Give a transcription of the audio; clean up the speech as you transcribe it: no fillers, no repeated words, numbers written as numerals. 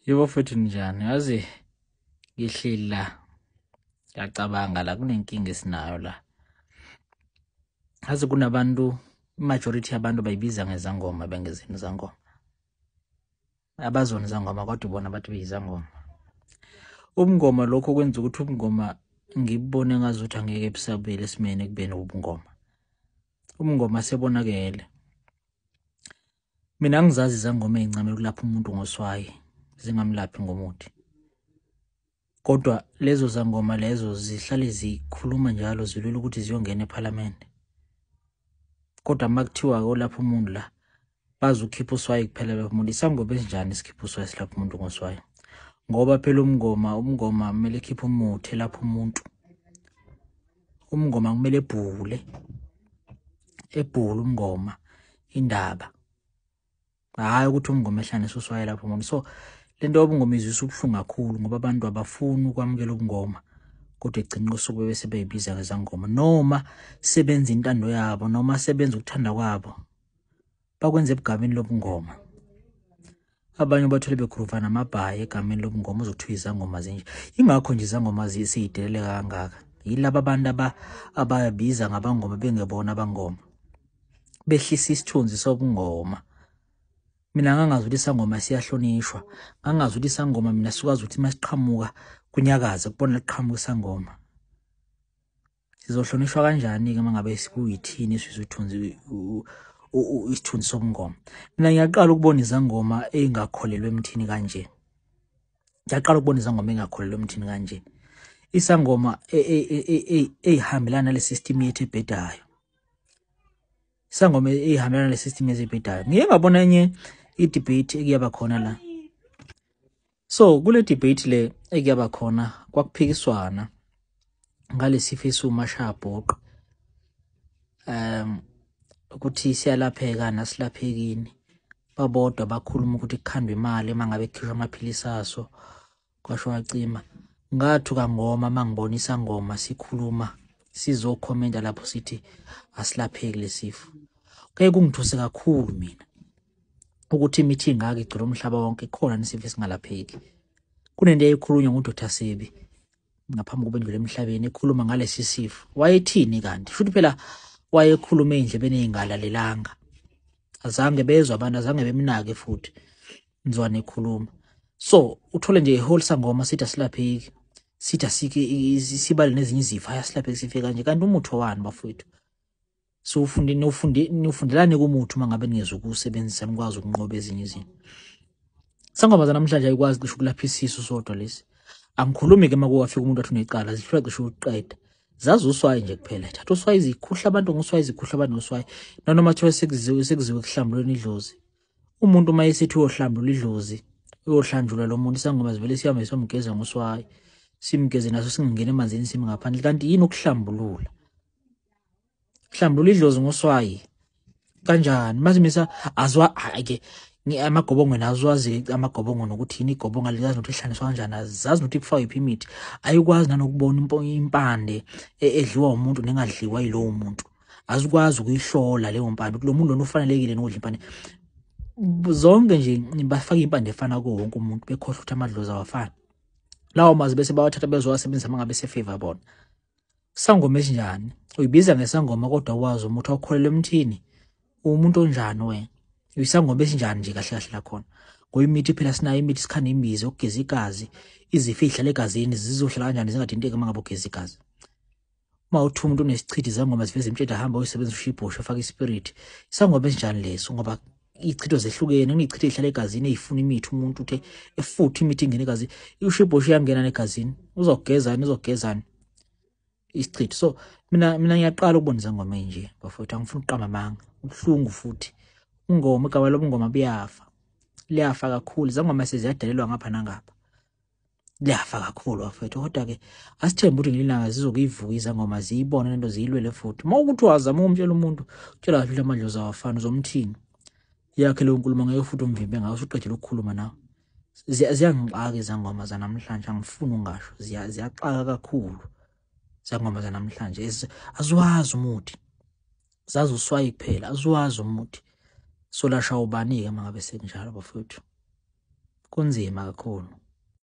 Yebo mfethu ninjani? Yazi ngihleli la ngiyacabanga la kunenkinga esinayo la. Yazi kunabantu majority yabantu bayibiza ngezangoma bengezini izangoma. Abazona izangoma kodwa bona bathi beyizangoma. Ubungoma lokho kwenza ukuthi ubungoma ngibone ngazuthi angeke busabuyele esimeni ekubeni ubungoma. Ubungoma sebonakele. Mina angizazi izangoma ey'ncamela ukulapha umuntu ngoswayi zingamlaphi ngomuthi. Kodwa lezo zangoma lezo zihlale zikhuluma njalo zilwela ukuthi ziyongena ephalamende. Kodwa uma kuthiwa-ke olapha umuntu la bazi ukhipha uswayi kuphela lapha umuntu. Isangoma esinjani sikhipha uswayi silapha umuntu ngoswayi? Ngoba phela umngoma umngoma kumele ekhiphe umuthi elapha umuntu. Umngoma kumele ebhule, ebhule umngoma indaba. Hhayi ukuthi umngoma ehlanganise uswayi lapho umuntu. So le nto yobungoma izwisa ubuhlungu kakhulu ngoba abantu abafuni ukwamukela ubungoma kodwa ekugcineni kosuku bebe sebeyibiza ngezangoma noma sebenza intando yabo noma sebenza ukuthanda kwabo bakwenza ebugabeni lobungoma. Abanye bathole begruva namabhayi egameni lobungoma uzokuthiwa izangoma zinje. Ingakho nje izangoma ziyideleleka kangaka. Yilaba abantu ababiza ngabangoma bengebona abangoma. Behlisa isithunzi sobungoma. Mina ngangazi ukuthi isangoma siyahlonishwa. Ngangazi ukuthi isangoma mina sikwazi ukuthi masiqhamuka kunyakaze kubona liqhamuka isangoma. Sizohlonishwa kanjani-ke uma ngabe kuyithini esizithunzi isithunzi sobungoma? Mina ngiyaqala ukubona izangoma ey'ngakholelwa emthini kanje. Ngiyaqala ukubona izangoma ey'ngakholelwa emthini kanje. Isangoma ey'hambelana nale system yethu ebhedayo. Isangoma ey'hambelana nale system yethu ebhedayo. Ngike ngabona enye i-debate ekuyaba khona la. So kule debate le ekuyaba khona kwakuphikiswana ngalesifo esiwumashabhoqo ukuthi siyalapheka nasilaphekini. Babodwa bakhuluma ukuthi kukhandwa imali uma ngabe kukhishwa amaphilisi aso kwasho wacima. Ngathuka ngoma uma ngibona isangoma sikhuluma sizokhomenta lapho sithi asilapheki lesifo. Kuye kungithuse kakhulu mina ukuthi imithi ingaka igcwele umhlaba wonke khona nesifo esingalapheki. Kunento eyayikhulunywa nguDr Sebi ngaphambi kokuba endlule emhlabeni ekhuluma ngalesi sifo. Wayethini kanti? Futhi phela wayekhuluma ey'ndlebeni ey'ngalalelanga. Azange bezwe abantu, azange bemnake futhi mzwane ekhuluma. So uthole nje i-whole sangoma sithi asilapheki, sithi asike sibale nezinye izifo, hhayi asilapheki sife kanje. Kanti umuthi owani bafowethu? So ufunde nifunde nifundelane kumuthi uma ngabe ningezukuwusebenzisa nikwazi ukunqoba ezinye izinto. Sangoma zanamhlanje ayikwazi cishe ukulapha isisu sodwa lesi. Angikhulumi ke uma kuwafika umuntu athi unecala, zihlula cishe ukuqeda. Zazi uswayi nje kuphela. Thatha uswayi zikhuhla abantu ngoswayi, zikhuhla abantu ngoswayi. Nanoma kuthiwa sekuziwe sekuziwe kuhlambulweni idlozi. Umuntu uma esethi uyohlambulula idlozi, uyohlanjulwa lo muntu isangoma sivele sihambe siyomgeza ngoswayi. Simgeze naso singene emanzini simi ngaphandle. Kanti yini ukuhlambulula? Hlambulula idlozi ngoswayi kanjani? Mase misa azwa ke amagobongo nazo wazi amagobongo nokuthi yini igobongo alizazi nokuthi ihlanganiswa kanjani, azazi nokuthi kufakwa yiphi imithi, ayikwazi nanokubona impande edliwa umuntu nengadliwa yilowo muntu, azikwazi ukuyihlola leyo mpande ukuthi lo muntu lona ufanelekile nokudla impande. Zonke nje bafaka impande efana kuwo wonke umuntu, bekhohlwa ukuthi amadlozi awafani. Lawo mazwi bese bawathatha bezowasebenzisa uma ngabe sefavor bona. Sangoma esinjani? Uyibiza ngesangoma kodwa wazi umuthi awukholelwa emthini. Umuntu onjani wena? Uyisangoma esinjani nje kahle kahle lakhona? Ngoba imithi phela sinayo imithi, sikhanda imbiza yokugeza igazi. Izifo ey'hlala egazini zizohlala kanjani zingathinteki uma ngabe ugeza igazi? Uma uthi umuntu unesichithi izangoma ziveza imtshede ahambe uyosebenzisa ushibhosha afake ispirit. Isangoma esinjani leso? Ngoba iy'chitho zehlukene, kuney'chitho ey'hlala egazini ey'funa imithi umuntu uthe efuthe imithi ingene egazini. Ushibhosha uyangena negazini, uzogezani uzogezani isichitho. So mina ngiyaqala ukubona izangoma ey'nje bafowethu, angifuni ukuqamba amanga, kubuhlungu futhi. Ungoma, igama lobungoma buyafa, liyafa kakhulu. Izangoma seziyadelelwa ngapha nangapha, liyafa kakhulu bafowethu. Kodwa-ke asithembe ukuthi ngelinye ilanga zizokuyivuka izangoma, ziyibone lento ziyilwele futhi. Uma ukuthi wazama ukumtshela umuntu, utshela kahle ukuthi amadlozi awafani, uzomthini? Yakhe leyo nkulumo ngeke futhi umvimbe ngayo, usuqedile ukukhuluma nawe. Ziyangixaka izangoma zanamhlanje, angifuni ukungasho, ziyaxaka kakhulu izangoma zanamhlanje. Aziwazi umuthi, zazi uswayi kuphela, aziwazi umuthi. Solasha ubani-ke uma ngabe sekunjalo bafowethu? Kunzima kakhulu.